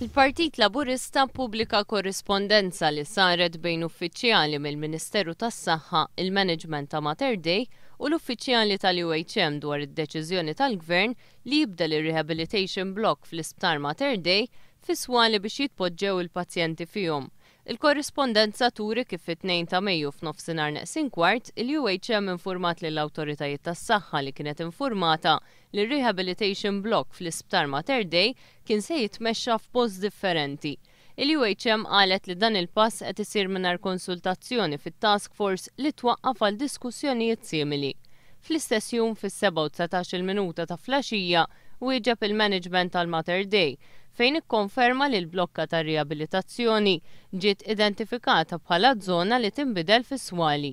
Il-Partit Laburista ppubblika korrispondenza li saret bejn uffiċjali mill-Ministeru tas-Saħħa, il-management ta' Mater Dei u l-uffiċjali tal-UHM dwar id-deċiżjoni tal-Gvern li jibdel ir-rehabilitation block fl-Isptar Mater Dei fi swali biex jitpoġġew il-pazjenti fihom. Il-korrispondenza turi kif fit-2 ta' Mejju f'nofsinhar neqsin kwart, il-UHM infurmat lill-awtoritajiet tas-saħħa li kienet infurmata li r-rehabilitation block fl-Isptar Mater Dei kien se jitmexxa f'post differenti. Il-UHM qalet li dan il-pass qed isir mingħajr konsultazzjoni fit-task force li twaqqaf għal diskussjonijiet simili. Fl-istess jum fis-7 u 19-il minuta ta' filgħaxija wieġeb il-management tal-Mater Dei fejn ikkonferma li l-blokka tar-riabilitazzjoni ġiet identifikata bħala żona li tinbidel fi swali.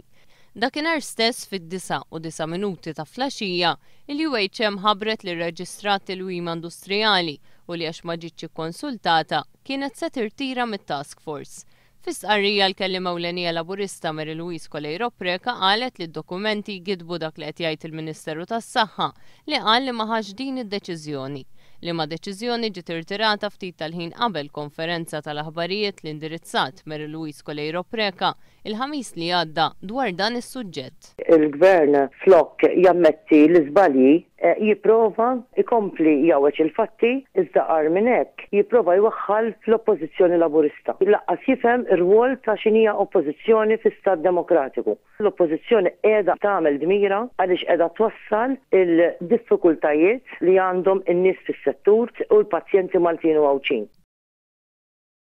Dakinhar stess fid-9:09 ta' filgħaxija, il-UHM ħabbret li rreġistrat tilwima industrijali u li għax ma ġietx ikkonsultata kienet se tirtira mit-task force. Fi stqarrija l-kelliem ewlenija Laburista Mary Louise Coleiro Preca qalet li d-dokumenti jgidbu dak li qed jgħid il-Ministeru tas-Saħħa li qal li ma ħax din id-deċiżjoni. Liema deċiżjoni ġiet irtirata ftit tal-ħin qabel konferenza tal-aħbarijiet li indirizzat Mary Louise Coleiro Preca il-Ħamis li għadda dwar dan is-suġġett. Il-Gvern flok jammetti l-iżbalji jipprova jkompli jgħawweġ il-fatti iżda agħar minn hekk jipprova jwaħħal fl-Oppożizzjoni Laburista. Lanqas jifhem ir-rwol ta' x'inhija Oppożizzjoni fi stat demokratiku. L-Oppożizzjoni qiegħda tagħmel dmirha għaliex qiegħda twassal il-diffikultajiet li għandhom in-nies fis-settur u l-pazjenti Maltin u Għawdxin.